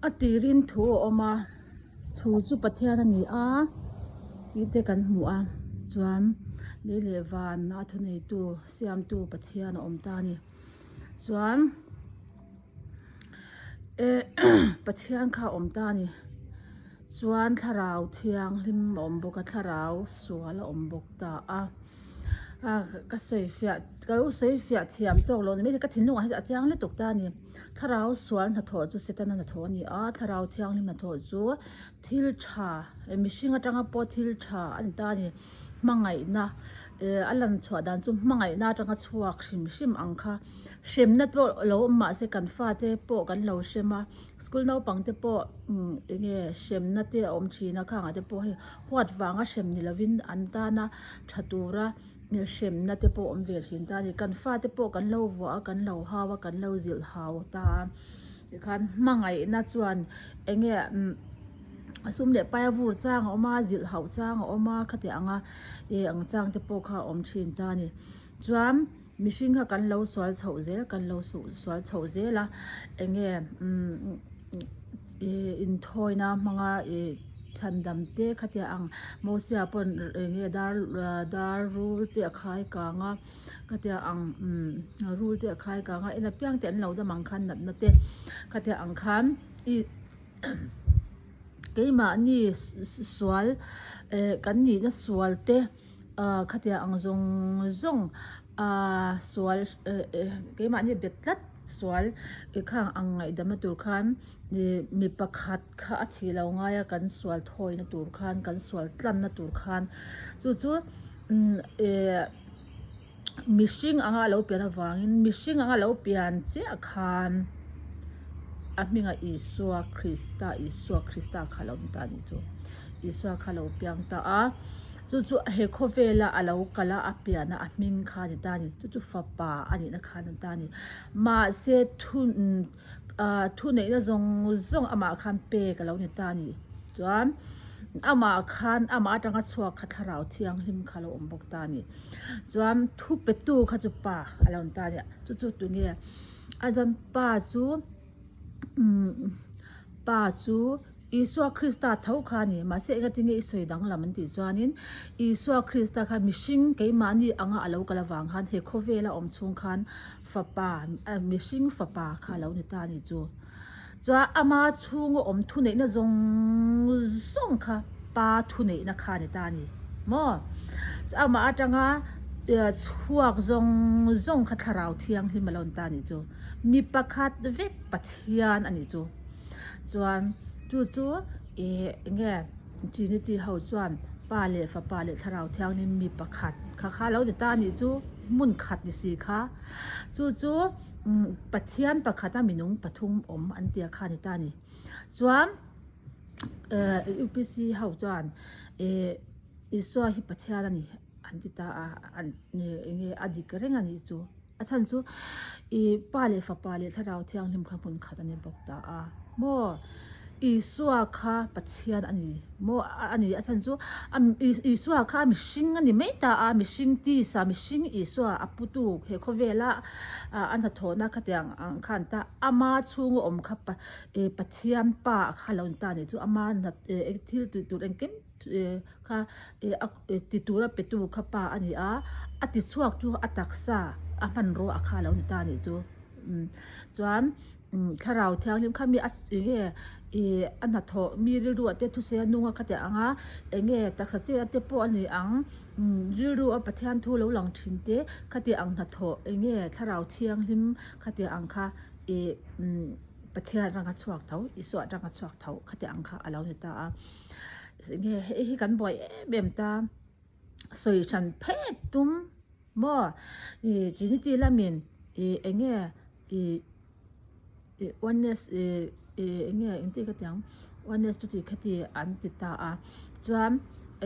A tirin thu a awm a thu chu Pathian a ni a tih te kan hmu a chuan lei leh van a thuneitu siamtu Pathian a awm ta a ni chuan eh Pathian kha a awm ta a ni chuan thlarau thianghlim a awm bawk a thlarau sual a awm bawk ta a. A ka sawi fiah ka lo sawi fiah thiam tawk lo ni mai ka thinlungah hian a chiang lutuk ta a ni thlarau sual hnathawh chu setana hnathawh a ni a thlarau thianghlim hnathawh chu thil tha mihring atanga pawh thil tha a ni ta a ni hmangaihna eh a lan chhuah dan chu hmangaihna atanga chhuak hrim hrim ang kha hremna pawh lo awm mahse kan fate pawh kan lo hrem a school naupang te pawh umm eng nge hremna te a awm thin a khangah te pawh hei huat vanga hrem ni lovin an tana tha tura hremna te pawh awm ve thin ta a ni. Kan fate pawh kan lo vuah a, kan lo hau a, kan lo zilh hau ta a. Tikhan hmangaihna chuan eng nge umm a sum leh pai a vur chang a awm a, zilh hauh chang a awm a, khati anga ih ang chang te pawh kha a awm thin ta a ni. Chuan mihring kha kan lo sual chhoh zel, kan lo sual chhoh zel a, eng nge umm ih inthawina hmanga ih chhandam te khatia ang Mosia pawn eng nge dar dar rul te a khai kang a khatia ang umm rul te a khai kang a en apiang te an lo dam ang khan natna te khatia ang khan ih keimahni sual eh kan nihna sual te ah khatia ang zawng zawng ah sual eh eh keimahni bet tlat sual ih khang ang ngaihdamna tur khan ih mi pakhat kha a thih lo ngai a kan sual thawina tur khan kan sual tlanna tur khan chu chu umm eh mihring anga a lo pian avangin mihring anga a lo pian chiah khan a hmingah Isua Krista Isua Krista kha a lo ni ta a nih chu Isua kha a lo piang ta a chu chu he khawvela a lo kal a a pian a a hming kha a ni ta a ni chu chu fapa a nihna kha a ni ta a ni mahse thu ah thuneihna zawng zawng amah khan pek a lo ni ta a ni chuan amah khan amah atanga chhuak kha thlarau thianghlim kha a lo awm bawk ta a ni chuan thu pe tu kha chu pa a lo ni ta a ni chu chu tunge a chuan pa chu umm pa chu. Isua Krista tho kha a ni. Mahse engatinge i sawi danglam an tih chuanin Isua Krista kha mihring keimahni anga a lo kal avang khan he khawvela awm chhung khan fapa mihring fapa kha a lo ni ta a ni chu. Chuan ama chhunga awm thuneihna zawng zawng kha pa thuneihna kha a ni ta a ni maw? Amah atanga chhuak zawng zawng kha thlarau thianghlim a lo ni ta a ni chu. Mi pakhat vek Pathian a ni chu. Chuan chu chu ih eng nge Trinity ho chuan Pa leh Fapa leh Thlarau Thianghlim mi pakhat kha kha lo ni ta a nih chu hmun khat ni si kha chu chu Pathian pakhata minung pathum awm an tia kha a ni ta a ni. Chuan eh UPC ho chuan ih Isua hi Pathian a ni an ti ta a an eng nge a dik reng a nih chu. A chhan chu ih Pa leh Fapa leh Thlarau Thianghlim kha hmun khat a ni bawk ta a maw Isua kha Pathian a ni maw a ni a chhan chu Isua kha mihring a ni mai ta a mihring tisa mihring Isua a putu he khawvela a hnathawhna khatiang ang khan ta ama chhunga awm kha Pathian Pa kha a lo ni ta a nih chu ama thil tih tur engkim kha a ti tura pe tu kha pa a ni a, a ti chhuak chu a taksa a hmanrua a kha a lo ni ta a nih chu chuan thlarau thianghlim kha mi a eng nge ih a hnathawh mi rilru ah te thusawi a nung a khatiang ang a eng nge taksa chet te pawh a ni ang rilru a Pathian thu lo lang thin te khatiang ang hnathawh eng nge thlarau thianghlim khatiang ang kha ih Pathian atanga chhuak tho Isua atanga chhuak tho khatiang ang kha a lo ni ta a. Nge hei hi kan buai em em ta sawi hran phet tum maw ih Trinity lamin ih eng nge ih ih oneness ih ih eng nge engti ka ti ang oneness chu ti khati an ti ta a chuan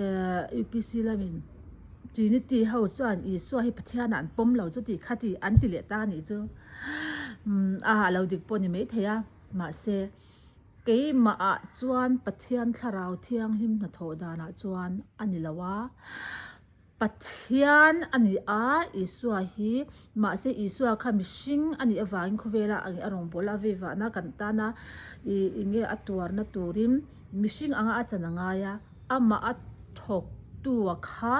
ehh UPC lamin Trinity ho chuan Isua hi Pathian ah an pawm lo chu ti khati an ti leh ta a nih chu umm a lo dik pawh a ni maithei a mahse. Keimah ah chuan Pathian Thlarau Thianghlim hnathawh danah chuan a ni lo a. Pathian a ni a, Isua hi, mahse Isua kha mihring a nih avangin khawvela a rawngbawlh a veivahna kan tana ih eng nge a tuarna turin mihring anga a chan a ngai a, amah a thawktu a kha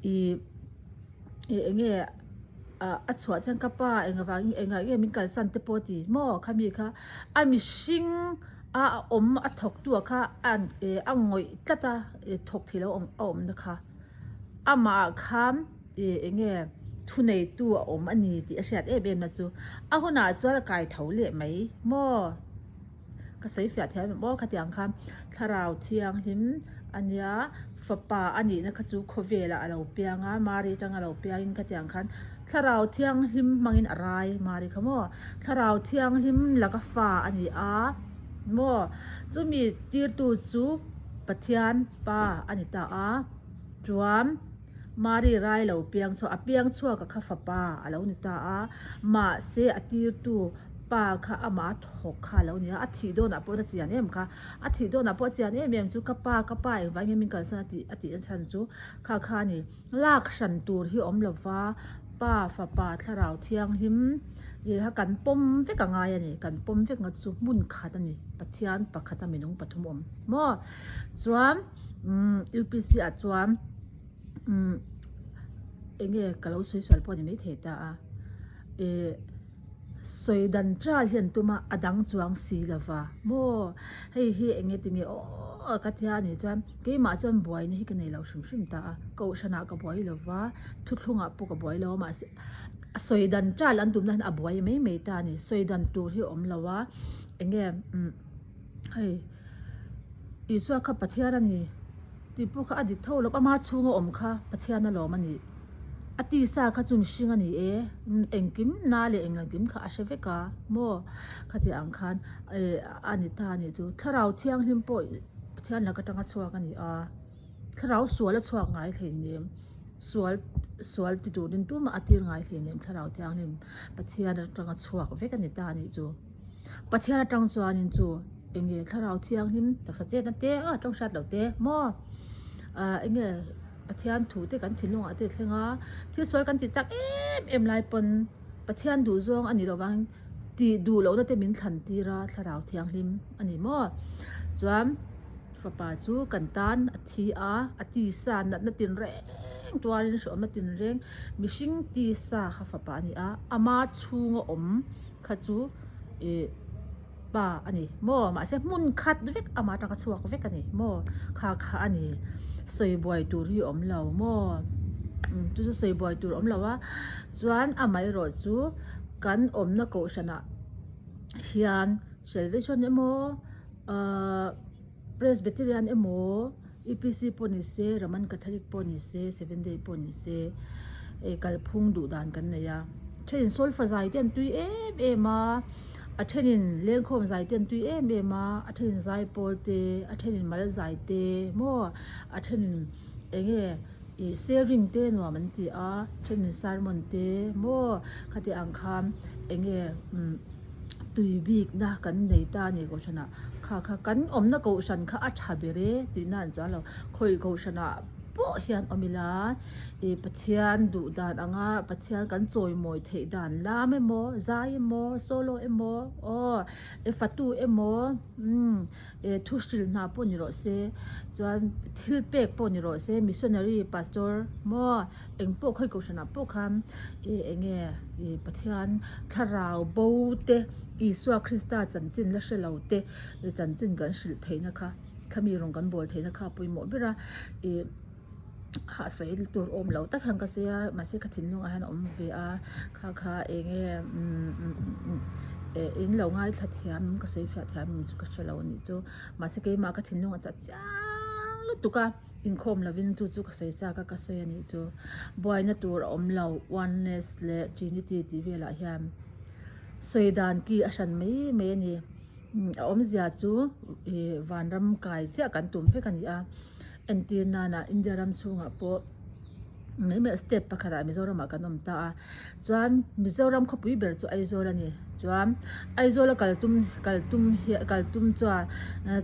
ih ih eng nge ah a chhuah chuan ka pa eng avangin engah nge min kalsan te pawh a ti maw khami kha a mihring a awm a thawktu a kha a ih a ngawih tlat a ih thawk theih loh a awmna kha. Amah ah khan ih eng nge thuneitu a awm a ni tih a hriat em em na chu a hunah chuan a kai tho leh mai maw? Ka sawi fiah thiam em aw khatiang khan thlarau thianghlim a nia fapa a nihna kha chu khawvelah a lo piang a Mari atanga a lo piangin khatiang khan thlarau thianghlim hmangin a rai Mari kha maw thlarau thianghlim laka fa a ni a maw chumi tirtu chu Pathian pa a ni ta a. Chuan Mari rai lo piang chhuak, a piang chhuak a kha fapa a lo ni ta a, mahse a tirtu pa kha amah a thawk kha a lo ni a, a thih dawnah pawh a chian em kha, a thih dawnah pawh a chian em em chu ka pa ka pa engvang nge min kalsan a tih a tih na chhan chu kha kha a ni. Lak hran tur hi awm lova Pa fapa thlarau thianghlim ih kha kan pawm vek a ngai a ni, kan pawm vek nga chu hmun khat a ni, Pathian pakhat a minung pathum awm maw? Chuan. Umm UPC ah chuan umm eng nge ka lo sawi sual pawh a ni maithei ta a ih sawi dan ṭal hi an tum a a dang chuang si lo va maw hei hi eng nge tinge aw ka tia a nih chuan keimah chuan buaina hi ka nei lo hrim hrim ta a kohhranah ka buai lo va thuthlungah pawh ka buai lo a mahse a sawi dan ṭal an tumna hian a buai mai mai ta a ni sawi dan tur hi a awm lo a eng nge umm. Hei Isua kha Pathian a ni tih pawh kha a dik tho lo, ama chhunga awm kha Pathian a lawm a ni. A tisa kha chu mihring a ni e, engkim na leh engkim kha a hre vek a maw? Khati ang khan eh a ni ta a nih chu. Thlarau Thianghlim pawh Pathian lak atanga chhuak a ni a, thlarau sual a chhuak ngai hleinem, sual sual ti turin tumah a tir ngai hleinem Thlarau Thianghlim Pathian atanga chhuak vek a ni ta a nih chu. Pathian atang chuanin chu eng nge thlarau thianghlim taksa chetna te a tawng hriat loh te maw ah eng nge Pathian thu te kan thinlungah te a thleng a thil sual kan tih chak em em lai pawn Pathian duh zawng a nih loh vangin tih duh lohna te min thlan tir a thlarau thianghlim a ni maw chuan fapa chu kan tan a thi a a tisa natna tinreng tuarin hreawmna tinreng mihring tisa kha fapa a ni a ama chhunga awm. Kha chu ih pa a ni maw mahse hmun khat vek amah atanga chhuak vek a ni maw kha kha a ni sawi buai tur hi a awm lo maw umm chu chu sawi buai tur a awm lo a chuan amaherawh chu kan awmna kohhranah hian salvation emaw ahh. Presbyterian emaw, UPC pawh ni se, Roman Catholic pawh ni se, Seventh Day pawh ni se, eh kalphung duh dan kan nei a. Thenin solfa zai te an tui em em a, a thenin lengkhawm zai te an tui em em a, a thenin zaipawl te, a thenin mal zai te maw, a thenin eng nge ih sharing te nuam an ti a, thenin sermon te maw khati ang khan eng nge umm. tui bikna kan nei ta a ni kohhranah kha kha kan awmna kohhran kha a tha ber e tih nan chuan lo khawi kohhranah pawh hian awm ila ih Pathian duh dan anga Pathian kan chawimawi theih dan lam emaw zai emaw solo emaw aw e fatu emaw umm eh thu hrilh hna pawh ni rawh se chuan thil pek pawh ni rawh se missionary pastor maw. Eng pawh khawi kohhranah pawh khan ih eng nge ih Pathian thlarau bo te Isua Krista chanchin la hre lo te chanchin kan hrilh theihna kha khami rawn kan bawl theihna kha a pawimawh ber a ih hah sawi tur awm lo tak hian ka sawi a mahse ka thinlungah hian a awm ve a kha kha eng nge umm eh in lo ngaithla thiam ka sawi fiah thiam chu ka hre lo a nih chu mahse keimah ka thinlungah chah chiang lutuk a. Inkhawm lovin chu chu ka sawi chak a, ka sawi a nih chu. Buaina tur a awm lo, oneness leh trinity tih velah hian sawi dan ki a hran mai mai a ni. A awmzia chu ih vanram kai chiah kan tum vek a ni a, entir nana India ram chhungah pawh mai mai state pakhatah Mizoramah kan awm ta a, chuan Mizoram khawpui ber chu Aizawl a ni. Chuan Aizawla kal tum kal tum hi kal tum chuan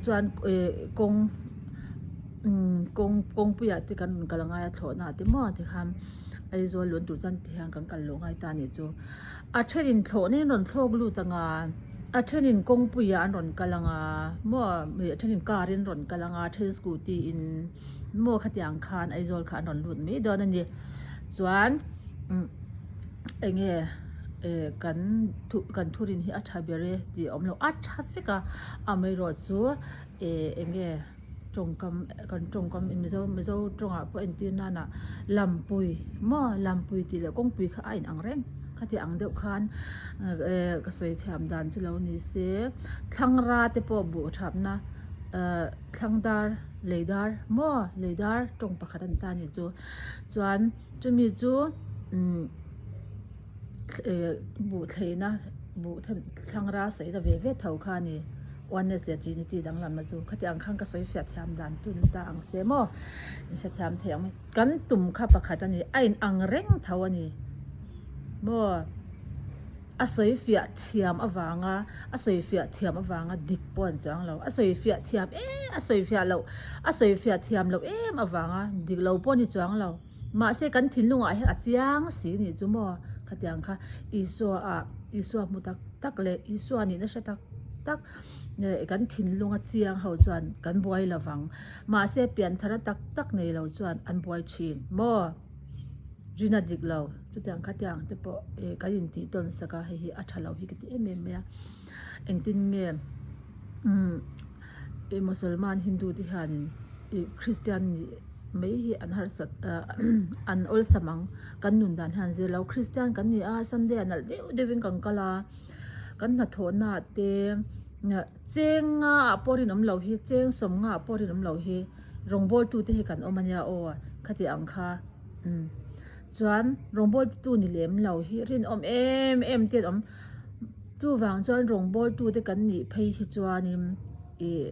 chuan ih kawng. Kawng kawngpuiah te kan rawn kal a ngai a thlawhna ah te maw tikhan Aizawl lun tur chuan tihian kan kal loh ngai ta a nih chu. A thenin thlawhna in rawn thlawk lut ang a, a thenin kawngpuiah an rawn kal ang a maw a thenin car in rawn kal ang a, a then scooty in maw khatiang khan Aizawl kha an rawn lut mai dawn a ni. Chuan eng nge kan thu kan thurin hi a tha ber e tih a awm lo a tha vek a amaherawhchu eng nge. tawngkam kan tawngkam mizo mizo tawngah pawh entir nana lampui maw lampui tih leh kawngpui kha a inang reng khati ang deuh khan eh ka sawi thiam dan chu lo ni se thlangra te pawh buh thapna eh thlangdar leidar maw leidar tawng pakhat a ni ta a nih chu chuan chumi chu umm eh buh thleina buh thlangra sawina ve ve tho kha a ni oneness leh trinity danglamna chu khati ang khan ka sawi fiah thiam dan chu ni ta ang se maw in hrethiam thei ang kan tum kha pakhat a ni a in ang reng tho a ni maw a sawi fiah thiam avanga a sawi fiah thiam avanga dik pawh an chuang lo a sawi fiah thiam em a sawi fiah loh a sawi fiah thiam loh em avanga dik lo pawh a ni chuang lo. Mahse kan thinlungah hian a chiang si nih chu maw? Khatiang kha Isua ah Isua hmu tak tak leh Isua nihna hre tak tak kan thinlunga chiang ho chuan kan buai lo vang. Mahse pianthara tak tak nei lo chuan an buai thin maw? Rina dik lo chutiang khatiang te pawh kan intih tawn sak a hei hi a tha lo hi ka ti em em mai a. Engtin nge umm Musalman Hindu te hianin ih Kristian nih mai hi an harsat an awlsam ang kan nun dan hian zir lo Kristian kan ni a Sunday ah nalh deuh deuh in kan kal a kan hnathawh na ah te cheng nga ah pawh rinawm loh hi cheng sawm nga ah pawh rinawm loh hi rawngbawl tu te hi kan awm ania aw khati ang kha umm chuan rawngbawl tu ni lem lo hi rinawm em em te an awm chuvang chuan rawngbawl tu te kan nih phei hi chuanin ih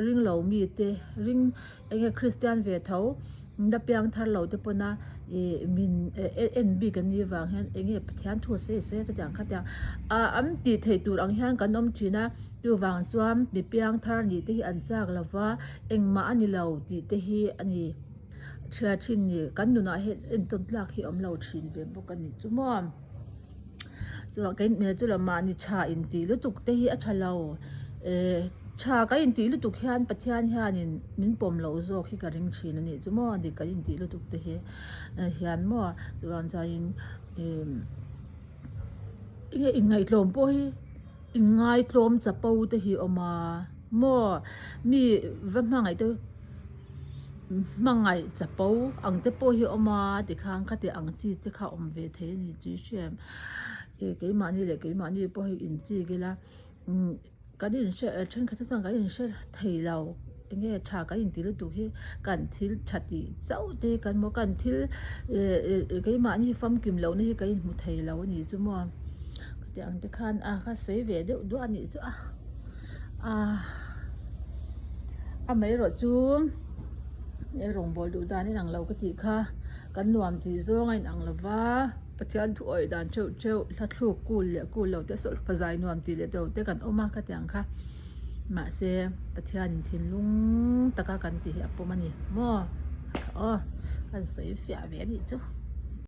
ringlo mite ring Enge Kristian ve tho la piang thar lo te pawna ih min en bik an nih vang hian enge Pathian thu a sawi a sawi a chutiang khatiang ah an tih theih tur ang hian kan awm thin a chuvang chuan mi piang thar nih te hi an chak lo va engmah a ni lo tih te hi a ni chhiar thin ni kan nunah hian entawn tlak hi a awm lo thin ve bawk a ni chu maw. Chuan kei hmel chu lamah ni tha intih lutuk te hi a tha lo eh tha ka intih lutuk hian Pathian hianin min pawm loh zawk hi ka ring thin a nih chu maw dik ka intih lutuk te hi hian maw chuan chuanin ih enge inngaihtlawm pawh hi inngaitlawm chapo te hi a awm a maw mi va hmangaih te. Hmangaih chapo ang te pawh hi a awm a tikhan khati ang chi te kha awm ve thei a ni tih hriat ih keimahni leh keimahni pawh hi inchik ila umm kan inhre thenkhat te chuan kan inhre thei lo eng nge tha kan intih lutuk hi kan thil tha tih chauh te hi kan hmu a kan thil ih keimahni famkim lohna hi kan inhmu thei lo a nih chu maw khati ang te khan a ka sawi ve deuh duah a nih chu a. Amaherawh chu he rawngbawl duh dan inang lo ka tih kha kan nuam tih zawng a inang lo va Pathian thu awih dan theuh theuh hla thluk kul leh kul lo te sawlfa zai nuam tih leh deuh te kan awm a ka tih ang kha mahse Pathianin thinlung taka kan tih hi a pawm a ni maw aw kan sawi fiah ve a nih chu.